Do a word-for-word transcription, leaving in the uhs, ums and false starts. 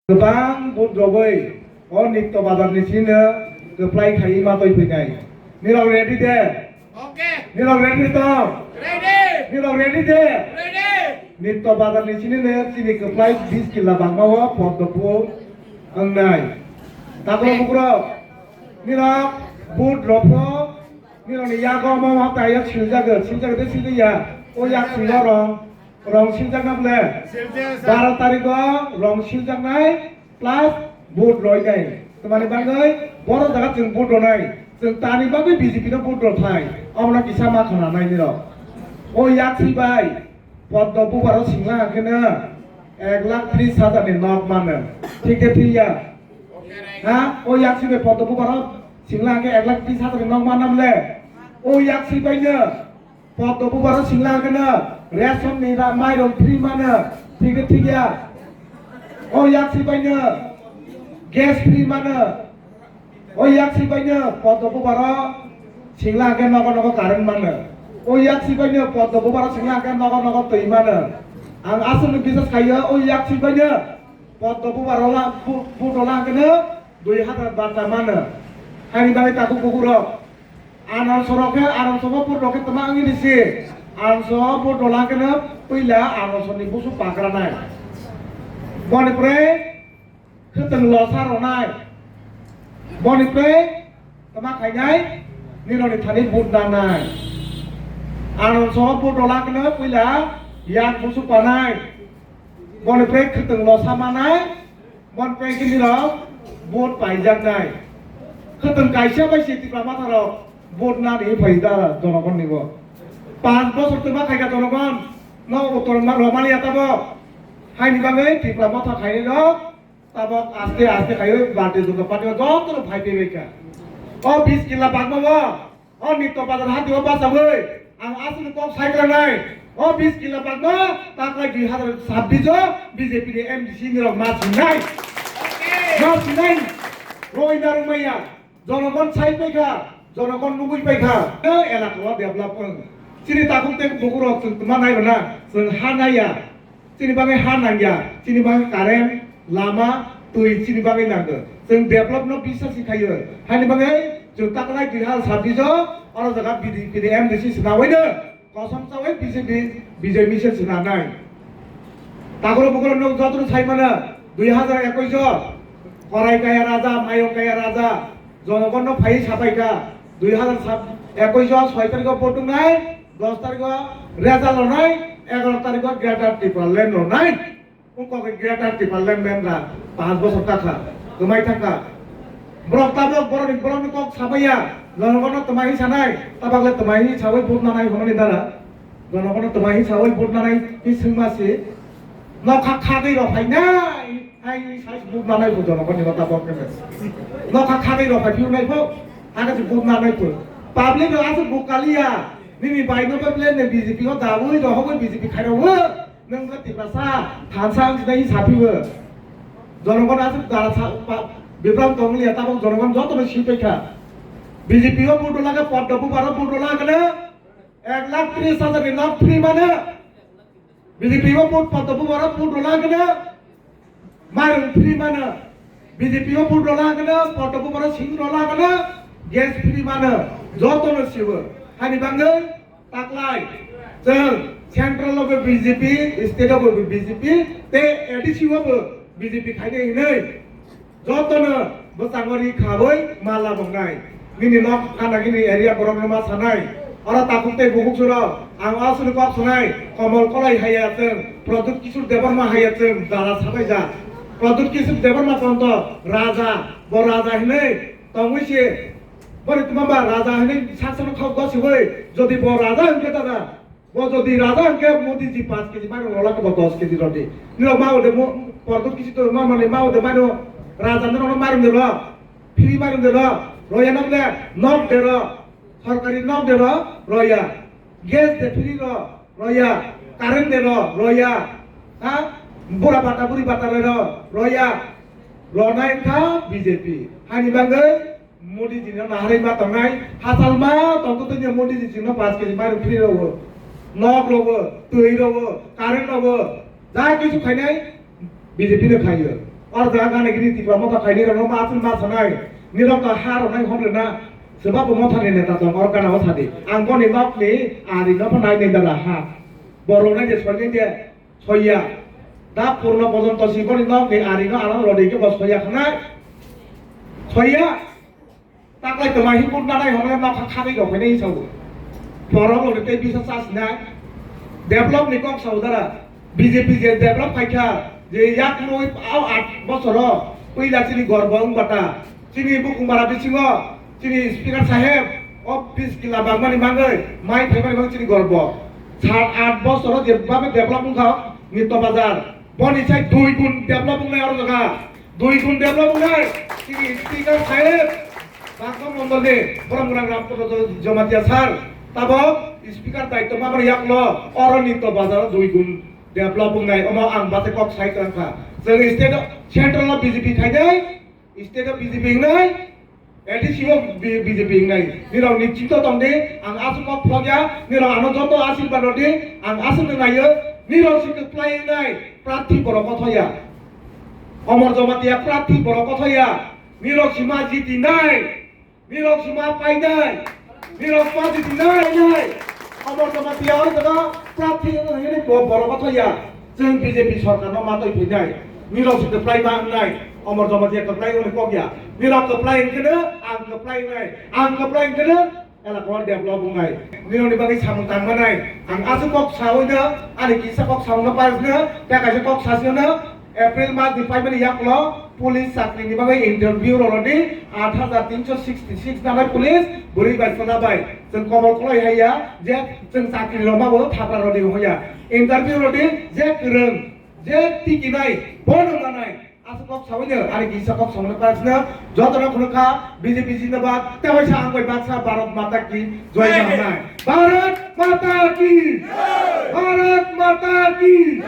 Kwbang vote rogwi o Nitto Bazar ni sini kwplai khai ma twi phinai. Nirok ready de? Okay. Nirok ready to? Ready. Nirok ready de? Ready. Nitto Bazar ni sini ne chini kwplai bis kila bangma o Poddo Pur wngnai. Takro bukrok, nirok vote rogpho, nirok ni yago mo ma ta ya siljago, siljago de silya, o yak silya rong, rong siljakna ble. Baro tarikh o rong siljaknai, plus vote roinai. Tamani bagwi boro jaga chwng vote ronai. Chwng tani bagwi B J P no vote rothai. Omono kisa ma khna nai nirok. O yaksi bai Poddo Bubaro singla hwnkhe no ek lakh tris hajar ni nok mano. Thik de thik ya? Ha? O yaksi bai Poddo Bubaro singla hwnkhe ek lakh tris hajar ni nok manam le. O yaksi bai no Poddo Bubaro singla hwnkhe no ration ni ra-, mairong free mano, thik de thik ya? O yaksi bai no gas free mano, o yaksi bai no Poddo Bubaro singla hwnkhe nogo nogo current mano, o yaksi bai no Poddo Bubaro singla hwnkhe nogo nogo twi mano. Ang aswkno biswas khaio, o yaksi bai no Poddo Bubaro la, bu, bu dola hwnkhe no dui hazar bata mano. Haini bagwi takhuk bukurok. Anonsorok khe, anonso bo pur rok khe tama wngwi risi. Anonso bo dola khe no puila anonso ni busu pakra nai. Boni pore khwtwng losa ronai. Boni pore tama khainai nironi thani vote nanai. Anonso bo dola khe no puila yak busu panai. Boni pore khwtwng losa manai. Mon pengkini rok vote paijaknai. Khwtwng kaisa bai se Tipra Motha rok vote nani phai da jonogon ni bo. Panch bosor twma khaika jonogon no uttor ma romani ya tabo. Haini bagwi Tipra Motha khaini rok tabok aste aste khayo Bharatiya Janata Party o joto no phai phai bai kha. O bis kila bagma bo. O Nitto Bazar hati o bachagwi ang aswkni kok sai klangnai. O bis kila bagma taklai dui hazar sabbish o B J P ni M D C ni rok ma sinai. Ma sinai. Roina rwmaya. Jonogon sai paikha. Jonogon nugui paikha. E elaka o develop wng. Chini takhuk tei bukurok chwng tma nai rwna. Chwng ha naiya. Chini bagwi ha nangya, chini bagwi current, lama, twi chini bagwi nango. Chwng develop no biswasi khaio. Haini bagwi chwng taklai dui hazar sabbish o oro jaga B J P ni M D C swnawi no kosom chawi B J P Bijoy Mishil swnamnai. Takro bukro no joto no sai mano dui hazar ekush o Korai Kaya Raja, Mayong Kaya Raja, jonogon no phai sapai kha. Dui hazar ekush o soi tarikh o vote wngnai. Dos tarikh o result rwnai, egaroh tarikh o Greater Tipraland rwnai. Wngkha khe Greater Tipraland memra panch bosor kakha, kwmai thangkha. Borok tabok borokni, borokni kok sabaiya, jonogono twmai hi sanai, tabakle twmai hi sawi vote nanai hwnmani dara. Jonogono twmai hi sawi vote nanai hi swngma se. Nokha khagwi rok phainai, hai sai vote nanai bo jonogoni tabok khe. Nokha khagwi rok phai phiyunai bo, hakhe se vote nanai bo. Public rok aswk bukaliya. Nini bai no bai ble ne B J P o dabwi rohogwi B J P khairogwi. Nwng khe Tiprasa thansa wng sinai hi saphibo. Jonogon aswk da sa pa, bibran tong liya tabok jonogon joto no si paikha. B J P o vote rola khe Poddo Bubaro vote rola khe ek lakh tris hajar ni nok free mano. B J P o vote Poddo Bubaro vote rola khe Mairung free mano, B J P o vote rola hwnkhe no, Poddo Bubaro sing rola hwnkhe no, gas free mano, joto no sibo. Hani bagwi taklai chwng central o bo B J P, state o bo B J P, tei A D C o bo B J P khainai hinwi joto no bwskango ri khawi ma laboknai. Nini nok gana gini area borok no ma sanai. Oro takhuk tei bukhuk suro ang aswk kok sanai. Komol Kolai haiya chwng, Pradyut Kishore Debbarma haiya chwng, dara sabai ja. Pradyut Kishore Debbarma tonto raja, bo raja hinwi tongwi se. Boni tuma ba raja hinwi sak sakno khok gosiwi, jodi bo raja hinkhe dada, bo jodi raja hinkhe Modi ji panch K G mairum rola khe bo dos K G rodi. Nirok ma ode mo-, Pradyut Kishore ma mani ma ode mairum raja nirok mairum de ro. Free mairum de ro, roya nok le, nok de ro, sorkari nok de ro, roya. Gas de free ro, roya. Current de ro, roya. Ha? Bura bata, buri bata de ro, roya. Ronai kha B J P. Hani bagwi Modi ji no naharwi ma tongnai, hachal ma tongtwtwini Modi ji chwngno panch K G mairum free rogo, nok rogo, twi rogo, current rogo, ja kisu khainai B J P no khaio. Or jaga gana gini Tipra Motha khaini rok ma chun ma sanai. Nirok ka ha rok nai hom rena. Sebab bo Motha ni neta tong or gana o sadi. Ang boni nok ni ari no pha nai ni dada ha. Borok nai de soi nai de. Soya. Da purno bojonto si boni nok ni ari no alang rodi ke bo soya khana. Soya. Taklai toma hi purna nai hwnwi ma kha khanwi rok hwnwi sao. Borok rok tei bisa chas nai. Develop ni kok sao dara. B J P je develop khai kha je yak noi au at bosoro puila chini gorbo wng bata. Chini bukung bara bisingo chini speaker saheb o bis kila bangmani mangoi mai phaimani mang chini gorbo. Sat at bosoro je babe develop wng kha Nitto Bazar. Boni sai dui gun develop wngnai oro jaga. Dui gun develop wngnai. Chini speaker saheb, Baksa Mondol ni Borom Grang Ram Putra Jamatia sir. Tabok speaker daityo mamani yaklo oro Nitto Bazar o dui gun develop wngnai. Omo ang bate kok sai tong kha. Chwng state o, central o B J P khainai, state o B J P wngnai. A D C o B-, B J P wngnai. Nirok ni chinta tong di, ang aswk kok phlok ya, nirok ano joto asirwad rw di, ang aswk nai yo, nirok si kwplai wngnai, prarthi borok kotho ya. Omor Jamatia prarthi borok kotho ya, nirok si ma jiti nai, nirok si ma pai nai, nirok ma jiti nai nai. Omor Jamatia oro jaga prarthi wngwi bo-, borok kotho ya. Chwng B J P sorkar no matwi phinai. Nirok si kwplai ma wngnai. Omor Jamatia kwplai wngni kok ya. Nirok kwplai wngkhe no ang kwplai wngnai. Ang kwplai wngkhe no elaka o develop wngnai. Nirok ni bagwi samung tang manai. Ang aswk kok sawi no, ani kisa kok samung no paisno, tei kaisa kok sasino no, April mas ni paimani yakulo police chakri ni bagwi interview rwrwdi, aat hajar tinso sixty six nanai police bwrwi bai chwla bai. Chwng komor khwlai hai ya je chwng chakri rwma bo thapra rwdi hwn ya. Interview rwdi je kwrwng, je tikinai, bono manai. Aswk kok sawi no, ani kisa kok sawi no paisna, joto no khuluk kha, B J P jindabad, tei waisa ang bai baksa Bharat Mata ki joi manai. Bharat Mata ki! Bharat Mata ki!